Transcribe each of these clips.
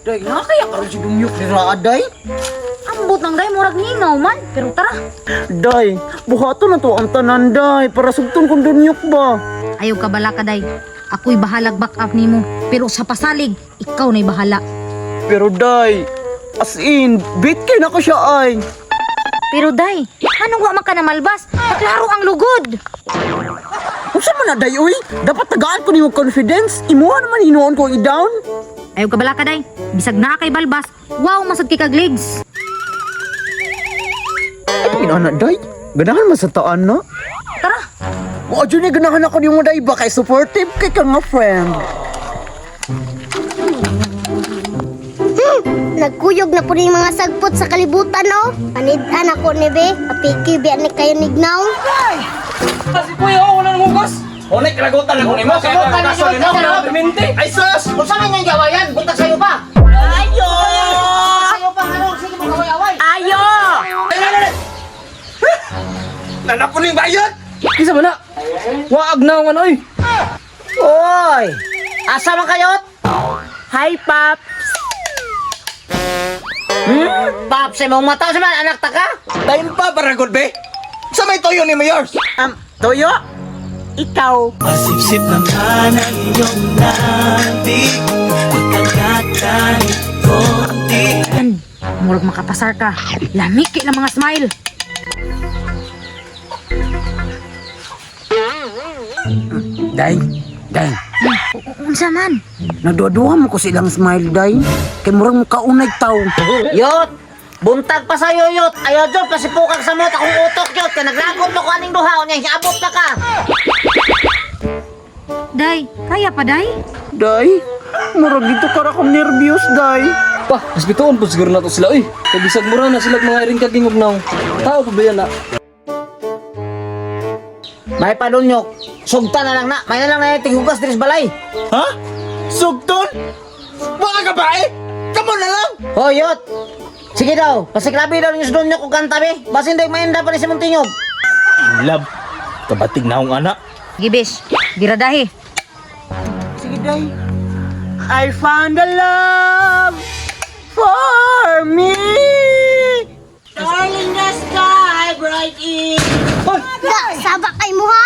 Day, nga kaya karon si Dumyok dira, day? Ambot nang day, murag ningaw man. Pero tara. Day, buhaton na to ang tanan, day, para sugton kung Dumyok ba. Ayaw ka bala ka, day. Ako'y bahalag back up nimo. Pero sa pasalig, ikaw na'y bahala. Pero day, as in, bit kay nako siya ay. Pero day, anong wa man ka na malbas? Klaro ang lugod. Unsa man na day uy? Dapat tagaan ko nimo confidence. Imuha naman hinuon ko i-down. Ayaw ka bala ka, day. Bisag naa kay balbas, wow masad kay kag legs. Ay, ginana day. Ganahan man sa taan na. Tara. Wa jud ni ganahan ako nimo day ba kay supportive kay ka nga friend. Nagkuyog na po ni mga sagpot sa kalibutan, no? Panid-an ako ni be. Apiki, biya ni kayo nignaw. Si Kuya, oh, wala nang hugas. Unay, kalagutan lang ko nimo. Kaya kaso nimo, piminti. Ay sus! Kung saan man yung gawayan, buntag sa'yo pa! Ayo! Sa'yo pa, ano? Sige mo kaway-away! Ayo! Nanapon yung bayad! Kisa ba na? Waag na ang ano eh. Oy! Asa man kayo? Hi, Pap. Pap, sa imong mata, sa man, anak ta ka? Time pa para good be. Sa may toyo ni Mayors. Toyo? Ikaw. Pasipsip naman ang iyong labi. Pagkakatalit konti. Yan, murag makapasar ka. Lamig kay lang mga smile. Day, day. Unsa man? Nagduha mo ko silang smile, day. Kay murag mo kaunay taw. Yot! Buntag pa sa'yo, yot! Ayaw, Job, kasi pukag sa mot akong utok, yot! Kaya naglagot mo ko aning duha, unya, abot na ka! Day, kaya pa day? Day, murag dito ka ra akong nervyos, day. Pa, respetuon po siguro na to sila eh. Kay bisag mura na sila mga iring kaging ugnaw. Tao pa ba yan na? May padunyok, sugta na lang na, may na lang na tinghugas diri sa balay. Ha? Sugton? Mga ka ba eh? Kamo na lang! Hoy, yot! Sige daw, pasiklabi daw ninyo sa dunyok og kanta, be. Basin daw mainda pa ni si Montingog. Love, kabatig na akong anak. Gibis, biradahi. Sige, day. I found a love for me. Darling, the sky bright is Da, saba kay mo, ha?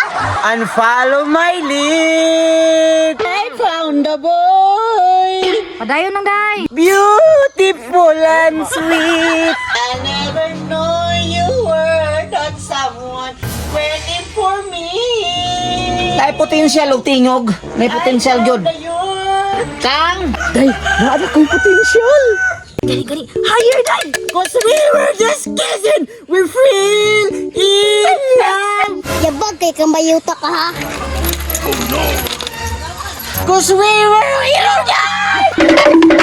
and follow my lead. I found a boy. Padayon nang day. Beautiful and sweet. I never know you were that someone waiting for me. Nay potensyal og tingog, nay potensyal jud. Kang, Day, naa kong potential. Gani gani, higher day. 'Cause we were just kissing, we feel in love. Yabag kay kang bayuta ka, ha? 'Cause we were in love.